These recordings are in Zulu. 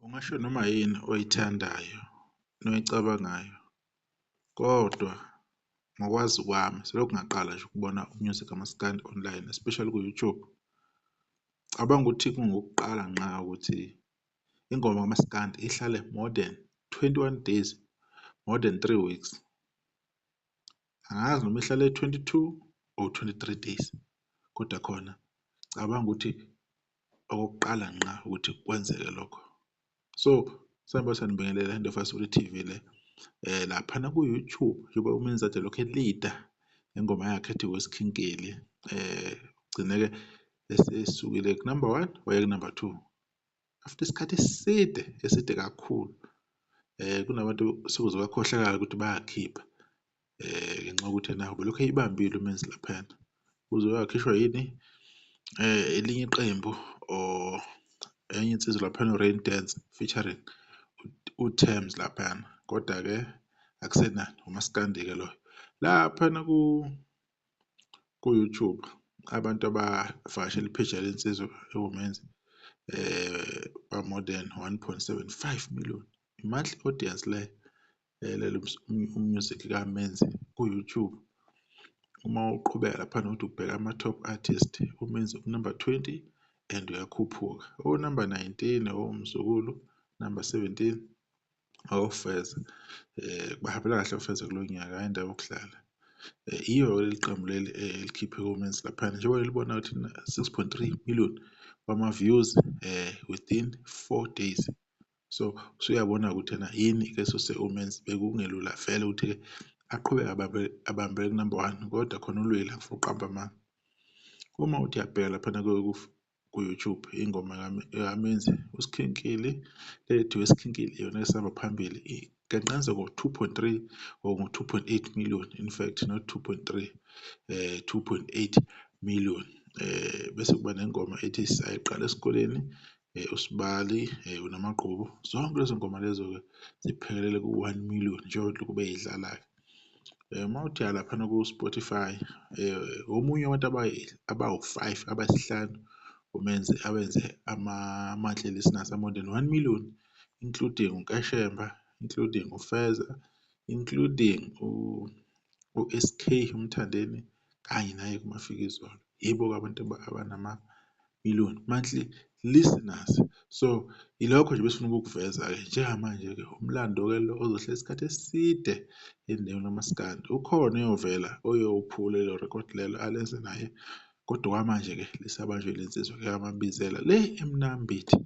Ungasho noma yini oyithandayo noyicabangayo, kodwa ngokwazi kwami selokhu ngaqala nje ukubona u-music kamaskandi online, especially ku-YouTube, cabanga ukuthi kungokuqala ngqa ukuthi ingoma kamaskandi ihlale more than 21 days, more than 3 weeks. Angazi noma ihlale 22 or 23 days, kodwa khona cabanga ukuthi okokuqala ngqa ukuthi kwenzeke lokho. So sihamba sanibingelela Indofasuli TV le laphana ku-YouTube, njengoba uMenzi kade lokhu elida ingoma yakhe ethi Wesikhinkili, ugcine-ke esesukile ku-number one waya ku-number two after isikhathi eside, eside kakhulu. Kunabantu sekuze bakhohlakala ukuthi bayakhipha ngenxa yokuthi ena ubelokhu eyibambile uMenzi laphayana, uze wakhishwa yini elinye iqembu or enye insizwa laphayana, u-Rain Dance featuring uThems laphayana, kodwa-ke akusenani umaskandi-ke loyo. Laphana ku-YouTube abantu abavakashela ipheji lensizwa ewuMenzi ba-more than 1.75 million, i-monthly audience leyo elalela u-music kaMenzi ku-YouTube. Uma uqhubeka laphana uthi ubheka ama-top artist, uMenzi u-number 20 and uyakhuphuka. O-number 19 oMzukulu, number 17 oFeza. Bahambela kahle oFeza kulo nyaka, hhayi indaba yokudlala. Iyo-ke leli qembu leli elikhiphe uMenzi laphayana, njengoba nilibona ukuthi 6.3 million wama-views within 4 days. So usuyabona ukuthi ena yini-ke esuse uMenzi, bekungelula vele ukuthi-ke aqhubeke abambe ku-number one, kodwa khona ulwile, angifuni ukuqamba amanga. Uma uthi uyabheka laphana ku-YouTube, ingoma kaMenzi uSikhinkili ethi Wesikhinkili iyona esihamba phambili, igenqanza ngo-2.3 or ngo-2.8 million, in fact not 2.3, 2.8 million. Bese kuba nengoma ethi Sayiqala Esikoleni, uSibali uNamagqubu, zonke lezo ngoma lezo-ke ziphelele ku-1 million njengoba lokhu beyidlala-ke. Uma uthi uya laphana ku-Spotify, omunye wabantu abawu-five, abayisihlanu umenze abenze ama-monthly listeners a-more than 1 million, including uNkeshemba, including uFeza, including u-SK uMthandeni kanye naye kuMafikizolo. Yibo-ke abantu abanama-million monthly listeners. So ilokho nje besifuna ukukuveza-ke njengamanje-ke, umlando-ke lo ozohlala isikhathi eside endaweni kamaskandi. Ukhona oyovela oyowuphula lelo rekhodi lelo alenze naye, kodwa okwamanje-ke lisabanjwe le nsizwa kaMabizela le eMnambithi.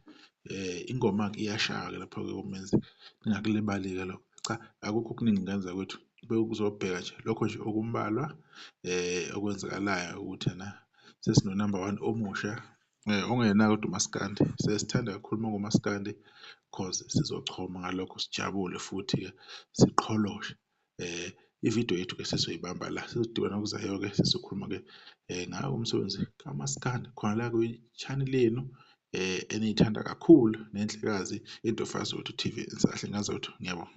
Ingoma-ke iyashaya-ke lapho-ke kuMenzi, ningakulibali-ke lokho. Cha, akukho okuningi ngane zakwethu, bekuzobheka nje lokho nje okumbalwa okwenzakalayo ukuthi ena sesino-number one omusha ongenawo kodwa umaskandi. Siyasithanda kakhulu uma kuwumaskandi cause sizochoma ngalokho, sijabule futhi-ke siqholoshe. Ividiyo yethu-ke sesizoyibamba la, sizodibana okuzayo-ke sesizokhuluma-ke ngawo umsebenzi kamaskandi khona la kwi-channel yenu eniyithanda kakhulu nenhlekazi Intofazi Wethu TV. Nisahle ngazakwethu, ngiyabonga.